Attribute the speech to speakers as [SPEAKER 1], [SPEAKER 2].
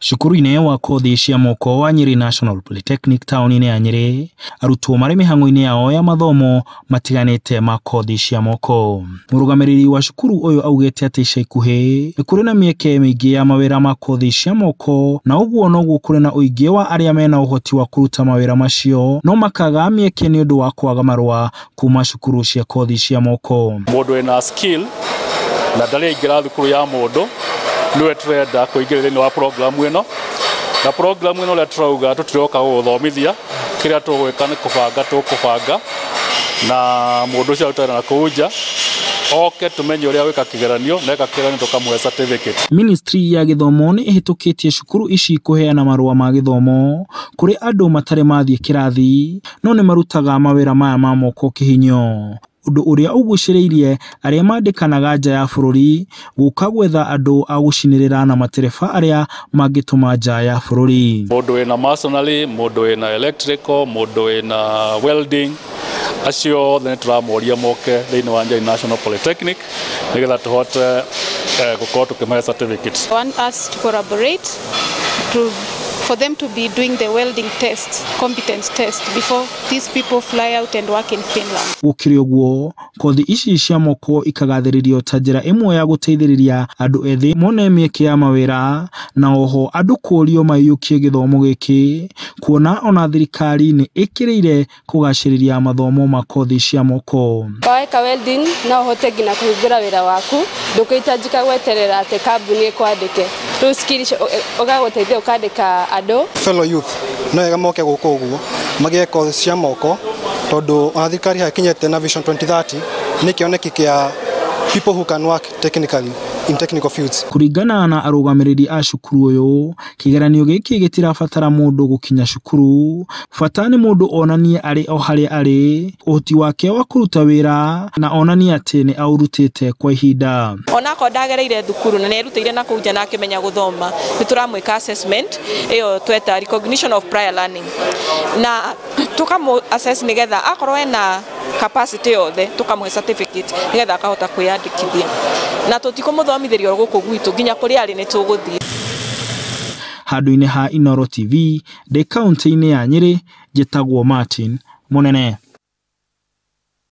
[SPEAKER 1] Cukuru-inĩ wa kothi cia moko wa Nyeri National Polytechnic taũni-inĩ ya Nyeri, arutwo marĩ mĩhang'o-inĩ yao ya mathomo matiganĩte ma kothi cia moko. Mũrũgamĩrĩri wa cukuru ũyũ augĩte atĩ ica ikuhĩ nĩ kũrĩ na mĩeke mĩingĩ ya mawĩra ma kothi cia moko, na ũguo noguo kũrĩ na ũingĩ wa arĩa mena ũhoti wa kũruta mawĩra macio no makaga mĩeke nĩ ũndũ wa kwaga marũa kuma cukuru cia kothi cia moko.
[SPEAKER 2] Mũndũ wĩna skill na ndarĩ aingĩra thukuru ya mũndũ nĩwe tũrenda kũingĩra thĩinĩ wa program ĩno, na program ĩno ũrĩa tũrauga tũtiroka gũgũthomithia, kĩrĩa tũgwĩka nĩ kũbanga tũkũbanga na mũndũ ũcio arute na kũu nja oke tumenye ũrĩa gwĩka kĩgeranio na eka kĩgeranio tũkamũhe certificate.
[SPEAKER 1] Ministry ya gĩthomo nĩ ĩhĩtũkĩtie cukuru ici kũheana marũa ma gĩthomo kũrĩ andũ matarĩ mathiĩ kĩrathi no nĩ marutaga mawĩra maya ma moko kĩhinyo, ũndũ ũrĩa ũgucĩrĩirie arĩa mandĩkanaga nja ya bũrũri gũka gwetha andũ a gũcinĩrĩra na matereba arĩa mangĩtũma nja ya bũrũri.
[SPEAKER 2] Mũndũ wĩna masonry, mũndũ wĩna electrical, mũndũ wĩna welding, acio othe nĩ tũramoria moke thĩinĩ wa Nyeri National Polytechnic nĩgetha tũhote gũkorwo tũkĩmahe certificates.
[SPEAKER 3] I want us to collaborate for them to be doing the welding test, competence test, before these people fly out and work in Finland.
[SPEAKER 1] Gũkĩrĩ ũguo, kothi ici cia moko ikagathĩrĩrio ta njĩra ĩmwe ya gũteithĩrĩria andũ ethĩ mone mĩeke ya mawĩra, na oho andũ kũũrio maiyũkie gĩthomo gĩkĩ, kuona ona thirikari nĩ ĩkĩrĩire kũgacĩrithia mathomo ma kothi cia moko.
[SPEAKER 4] Weka welding no ũhote nginya kũhingũra wĩra waku, ndũkũhitajika gweterera atĩ kambuni ĩkwandĩke. Rĩu skill icio ũgagũteithia ũkandĩka andũ.
[SPEAKER 5] Fellow youth no wega moke gũkũ ũguo magĩe kothi cia moko, tondũ ona thirikari hakinyĩte na Vision 2030 nĩ kĩoneki kĩa people who can work technically in technical fields.
[SPEAKER 1] Kũringana na arũgamĩrĩri a cukuru ũyũ, kĩgeranio gĩkĩ gĩtirabatara mũndũ gũkinya cukuru, bata nĩ mũndũ onanie arĩ o harĩa arĩ ũhoti wake wa kũruta wĩra na onanie atĩ nĩ aũrutĩte kwa ihinda.
[SPEAKER 6] Onakorwo ndagereire thukuru na nĩerutĩire na kũu nja na akĩmenya gũthoma, nĩ tũramwĩka assessment ĩyo tweta recognition of prior learning, na tũkamũ assess nĩgetha akorwo ena capacity yothe tũkamũhe certificate nĩgetha akahota kwĩyandĩkithia, na tũtikũmũthomithĩria gũkũ gwitũ nginya kũrĩa arĩ nĩ tũgũthiĩ.
[SPEAKER 1] Handũ-inĩ ha Inooro TV ndĩ kaũntĩ-inĩ ya Nyeri, njĩtagwo Martin Mũnene.